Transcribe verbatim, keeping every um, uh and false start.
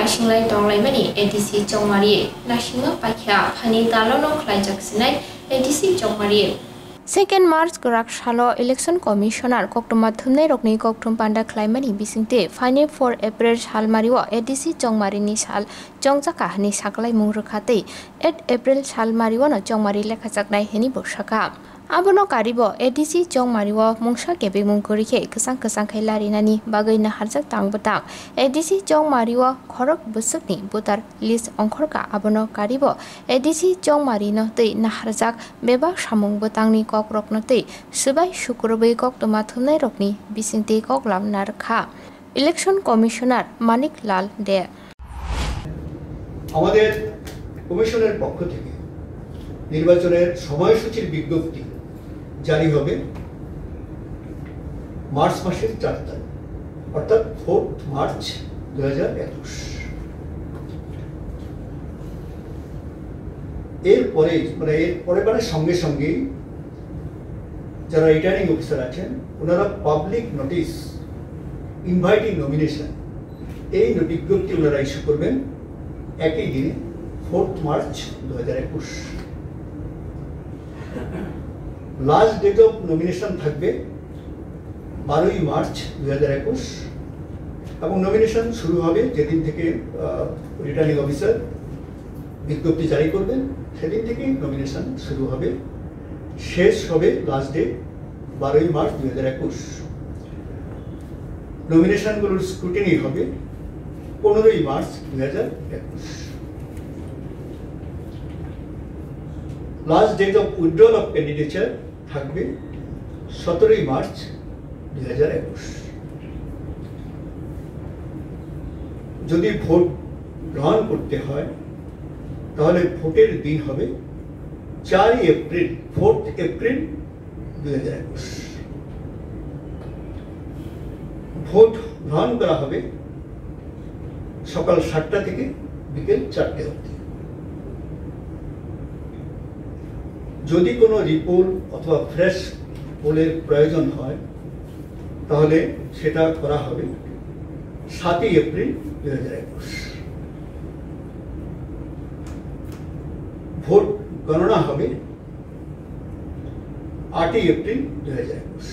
Singlai tonglaimani A D C Chongmari. Naisingno paikha phaini dalono khlaijak sinai A D C Chongmari. Second March kwrak salo Election Commissioner koktwma thumnairokni kokthum panda khlaimani bisingtwi phaini four April salmario A D C Chongmarini sal chongjaka hwnwi saklaimung rwkha tei eight April salmariono Chongmari lekhajaknai hwnwibo sakha. Abono karibo A D C Chongmario mungsa kebengmung kwrwi khe kwchang kwchang khe larinani bagwi naharjak tang bwtang. A D C Chongmario khorok bwswkni voter list ongkhorkha, abono karibo A D C Chongmarino twi naharjak bebak samung bwtangni kokrokno twi swbai sukrubwi koktwma thumnairokni bisingtwi koklam narwkha Election Commissioner Manik Lal De. আমাদের কমিশনের পক্ষ থেকে নির্বাচনের সময়সূচির বিজ্ঞপ্তি জারি হবে মার্চ মাসের চার তারিখ, অর্থাৎ ফোর্থ মার্চ দু হাজার একুশ। এরপরে, মানে, এর পরে, মানে, সঙ্গে সঙ্গেই যারা রিটার্নিং অফিসার আছেন, ওনারা পাবলিক নোটিশ ইনভাইটিং নমিনেশন, এই ন-, বিজ্ঞপ্তি ওনারা ইস্যু করবেন একই দিনে, ফোর্থ মার্চ দু হাজার একুশ। লাস্ট ডেট অফ নমিনেশন থাকবে বারোই মার্চ দু হাজার একুশ, এবং নমিনেশন শুরু হবে যেদিন থেকে, আহ, রিটার্নিং অফিসার বিজ্ঞপ্তি জারি করবেন, সেদিন থেকেই নমিনেশন শুরু হবে, শেষ হবে লাস্ট ডেট বারোই মার্চ দু হাজার একুশ। নমিনেশনগুলোর স্ক্রুটিনি হবে পনেরোই মার্চ দু হাজার একুশ। Last date of withdrawal of candidature থাকবে সতেরোই মার্চ দুই হাজার একুশ। যদি ভোট গ্রহণ করতে হয়, তাহলে ভোটের দিন হবে চারই এপ্রিল, ফোর্থ এপ্রিল দুই হাজার একুশ। ভোট গ্রহণ করা হবে সকাল সাতটা থেকে বিকেল চারটে অবধি। যদি কোনো রিপোল অথবা ফ্রেশ পোলের প্রয়োজন হয়, তাহলে সেটা করা হবে সাতই এপ্রিল দুই হাজার একুশ। ভোট গণনা হবে আটই এপ্রিল দুই হাজার একুশ।